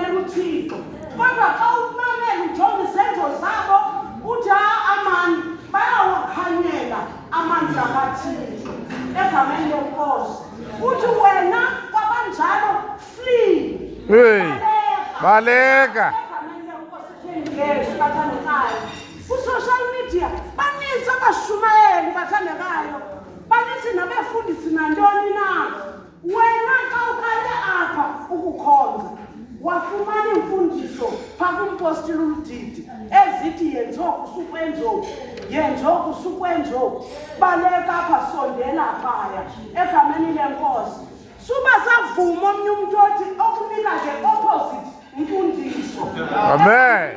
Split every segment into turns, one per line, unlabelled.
bayahlonela uThixo, kodwa xa umamela ujonga izenzo zabo uthi amani bayawakhanyela amandla kaThixo egameni leNkosi. Uthi wena kwabanjalo flee.
Hey. Baleka.
Egameni leNkosi Yesu bathandekayo. Ku-social media baninzi abashumayeli bathandekayo, baninzi nabefundisi nantoni na. Wena xa uqale apha ukukhonza wafumana iimfundiso phaa kumpostile uLudidi ezithi yenzoku sukwenzoku, yenzoku sukwenzoku, baleka apha sondela phaya egameni leNkosi. Suba savuma omnye umntu othi okunika the opposite mfundiso.
Amen.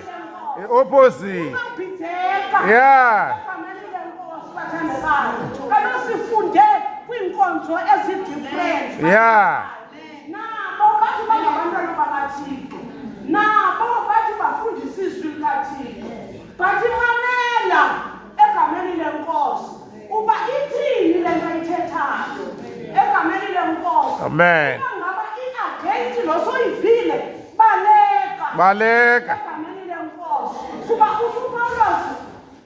I-opposite.
Uzawubhideka.
Yeah.
Egameni leNkosi bathandekayo. Kaloku sifunde kwiinkonzo ezi-different.
Yeah.
Nabo bathi bangabantwana bakaThixo. Nabo bathi bafundisa izwi likaThixo. But mamela egameni leNkosi uba ithini le nto ayithethayo egameni leNkosi.
Amen.
Uba ngaba i-against lo soyivile, baleka.
Baleka.
Egameni leNkosi. Kuba uthi uPawulos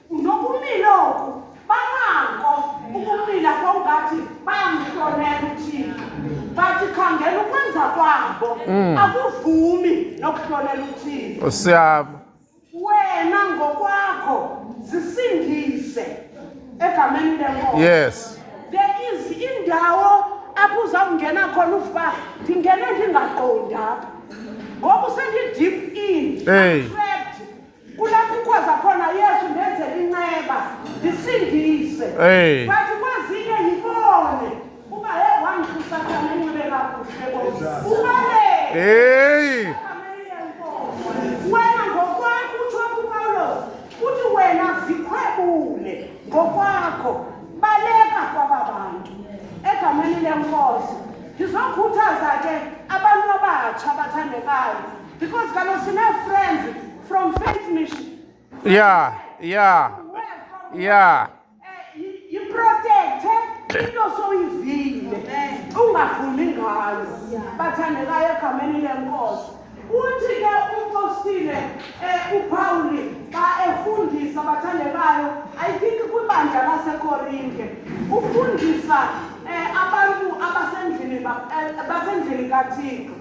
nokumila oku banako ukumila kongathi bayamhlonela uThixo, but khangela ukwenza kwabo akuvumi nokuhlonela uThixo.
Nkosi yami.
Wena ngokwakho zisindise egameni leNkosi.
Yes.
There is indawo apho uzawungena khona uva ndingene ndingaqondi apha ngoku sendi-deep in.
Hey.
I'm trapped. Kulapho ukwaza khona Yesu ndenzele inceba ndisindise.
Hey.
But kwezinye yibone uba hey wangihlusathana enxibe kakuhle bo. Ubaleke.
Hey.
Wena ngokwakho utsho uPawulos uthi wena zikhwebule ngokwakho, baleka kwaba bantu egameni leNkosi. Ndizokhuthaza ke abantu abatsha abathandekayo because kaloku sinee-friends from Faith Mission.
Yeah.
Yiprotecte into soyivile, ungavumi ngayo bathandekayo egameni leNkosi. Uthi ke umpostile uPauli xa efundisa bathandekayo, I think kwibandla laseKorinte, ufundisa abantu abasendlini kaThixo,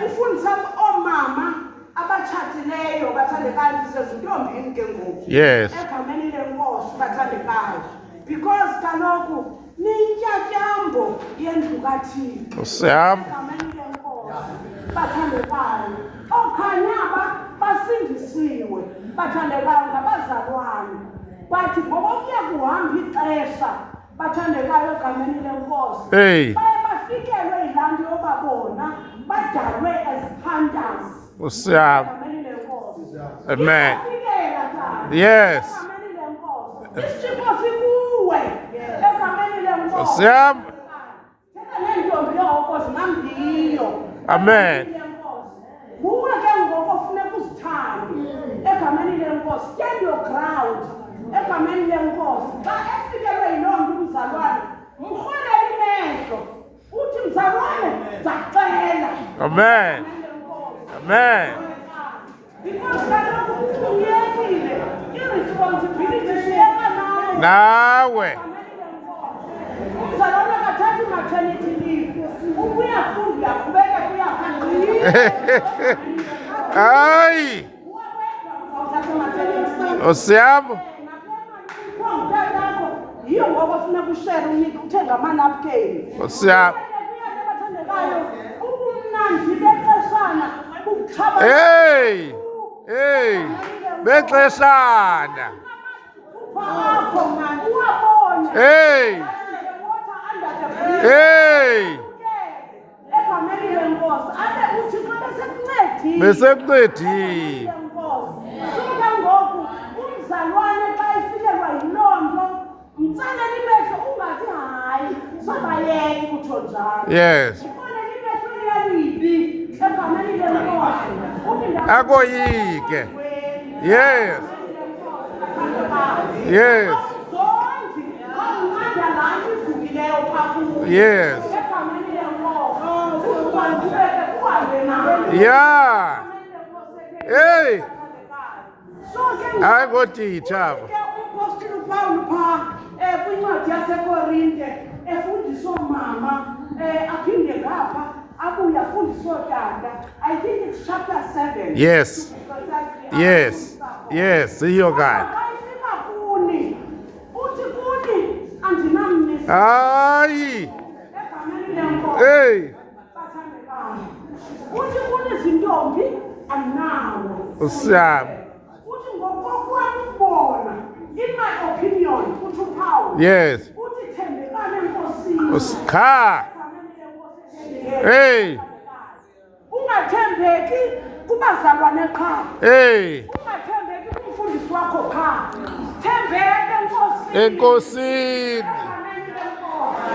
ufundisa oomama abatshatileyo bathandekayo, ndisezintombini ke ngoku. Egameni leNkosi bathandekayo, because kaloku niyintyatyambo yendlu kaThixo.
Nkosi yami.
Egameni leNkosi bathandekayo, ookhanyaba basindisiwe bathandekayo ngabazalwane, but ngokokuya kuhamba ixesha bathandekayo egameni leNkosi,
Hey.
baye bafikelwe yilaa nto yoba bona badalwe as hunters.
Nkosi yami.
Egameni leNkosi.
Amen.
Iyafikela, tata.
Yes.
Egameni leNkosi. Isithixo sikuwe. Egameni leNkosi.
Nkosi yami.
Thetha neentombi yoko zingambiyo.
Amen.
Egameni leNkosi. Nguwe ke ngoku ofuneka uzithande. Egameni leNkosi. Stand your ground. Egameni leNkosi. Xa efikelwe yiloo nto umzalwane, mrhwelele imehlo. Uthi mzalwane, ndizakuxela.
Amen. Amen.
Because kaloku uyekile i-responsibility shiyeka nawe.
Nawe.
Umzalwane akathathi maternity leave. Uyafunda, uyaqhubeka, uyafunda.
Hayi. Nkosi yami.
Yiyo ngoko funeka ushere unike uthenga amanapkeni.
Nkosi yami.
Bathandekayo, ubumnandi bexeshana bukuthaba.
Hey. Hey. Bexeshana.
Akho man, uwabone.
Hey.
Water under the bridge.
Hey.
Egameni leNkosi abe uThixo besekuncedile.
Besekuncedile.
Suka ngoku umzalwane xa efikelwa yiloo nto, mtsalele imehlo, ungathi hayi sobayeka ukutsho njalo. Mtsalele imehlo liyalibi egameni leNkosi. Uthi
Akoyike. Yes. Yes.
Awuzondi xa unqanda laa nto ivukileyo phaa kuwe.
Yes.
Egameni leNkosi. Uqhubeke uhambe nayo.
Yeah. Hey.
So ke
Hayi ngootitsha aba.
Uthi ke umpostile uPaul phaa kwincwadi yaseKorinte efundisa oomama, aphinde ngapha abuye afundise ootata. I think it's chapter 7.
Yes.
To be precisely,
Yes.
afundisa khona.
Yes, yiyo kanye.
Xa ifika kuni, uthi kuni andinammiselo.
Hayi.
Egameni leNkosi.
Hey.
Bathandekayo. Uthi kuni zintombi andinawo.
Usiyami.
Uthi ngokokwam ukubona, in my opinion, uthi uPaul.
Yes.
Uthi thembekani eNkosini.
Cha.
Egameni leNkosi ethembekileyo.
Hey.
Ungathembeki kubazalwane qha.
Hey.
Ungathembeki kumfundisi wakho qha. Thembeke eNkosini.
Enkosini.
Egameni leNkosi.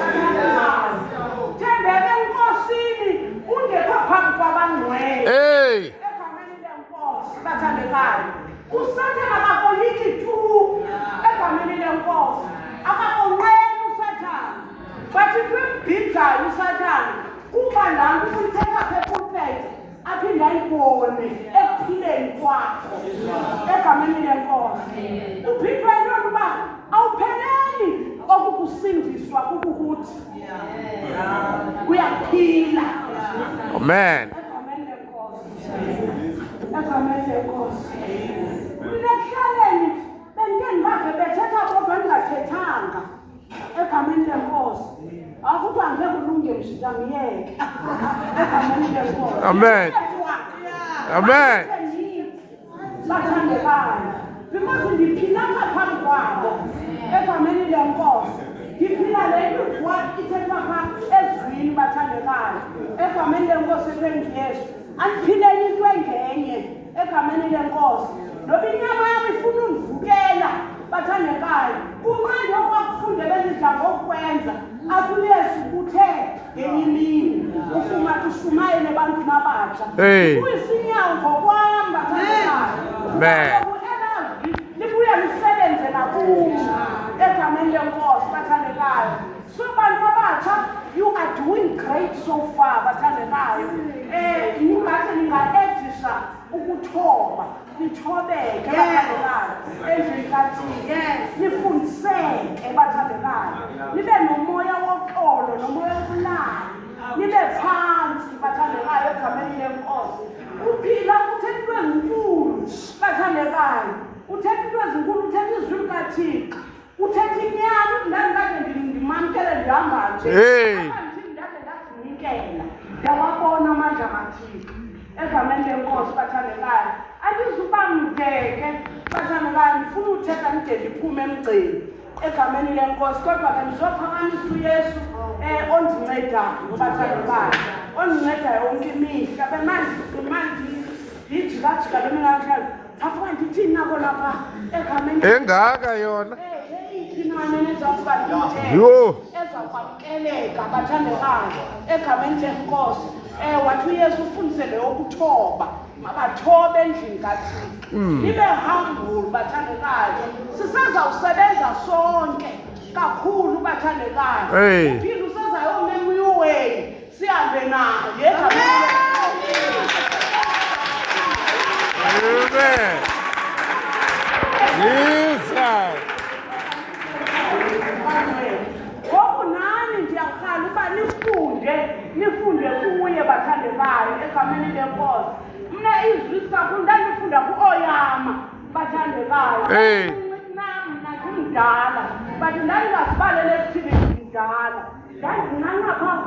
Thembeke eNkosini ungekho phambi kwabangcwele.
Hey.
Egameni leNkosi bathandekayo. USathane akakoyiki tu egameni leNkosi. Akakonqeni uSathane. But into embhidayo uSathane kuba laa nto uyithetha apha epulpit aphinde ayibone ekuphileni kwakho egameni leNkosi. Ubhidwa yiloo nto uba awupheleli okukusindiswa kukukuthi uyaphila.
Amen.
Egameni leNkosi. Egameni leNkosi. Mina ekuhlaleni bendike ndibave bethetha kodwa ndingathethanga. Egameni leNkosi. Akuthiwa angeke ulunge mshita ngiyeke. Egameni leNkosi.
Amen. Amen.
Bathandekayo. Because ndiphila apha phambi kwabo. Egameni leNkosi. Ndiphila le nto ithethwa pha ezwini bathandekayo. Egameni leNkosi ethengiyesu. Andiphileni into engenye egameni leNkosi. Noba inyama yam ifuna undivukela bathandekayo. Kunqande okwakufunde bendidla ngokwenza. Athi uYesu uthe ngenye imini ufuma ushumayele ebantwini abatsha.
Hey.
Kuyisinyawo ngokwam bathandekayo.
Amen.
Libuye lisebenze nakum egameni leNkosi bathandekayo. So bantu abatsha, you are doing great so far bathandekayo. Ningathi ninga-edisha ukuthoba, nithobeke bathandekayo endlini kaThixo. Nifundiseke bathandekayo. Nibe nomoya woxolo nomoya wokulala. Nibe phantsi bathandekayo egameni leNkosi. Uphila uthetha into ezinkulu bathandekayo. Uthetha into ezinkulu, uthetha izwi likaThixo. Uthetha inyani, ndandikade ndimamkele ndihamba nje.
Hey.
Apha ndithi ndade ndazinikela. Ndiyawabona amandla kaThixo. Egameni leNkosi bathandekayo. Andizuba mde ke bathandekayo, ndifuna uthetha ndide ndiphume emgceni. Egameni leNkosi, kodwa ke ndizophakamisa uYesu ondincedayo bathandekayo. Ondinceda yonke imihla. Bemandi ndijikajika le mina namhlanje. Thafika ndithini nako lapha egameni
Engaka yona.
Yho.
Yho.
Ezakwamkeleka bathandekayo egameni leNkosi. Wathi uYesu ufundise le yokuthoba, mabathobe endlini kaThixo. Nibe humble bathandekayo. Sisezawusebenza sonke kakhulu bathandekayo.
Hey.
Uphinde usezayomema uYuwei sihambe naye egameni leNkosi.
Amen. Jesus.
Ngoku nani ndiyarhala uba nifunde kuye bathandekayo egameni leNkosi. Mna izwi kakhulu ndandifunda kuOyama bathandekayo.
Hey.
Nam mna ndimdala, but ndandingazibalele ekuthini ndimdala. Ndandinqanqa phaa.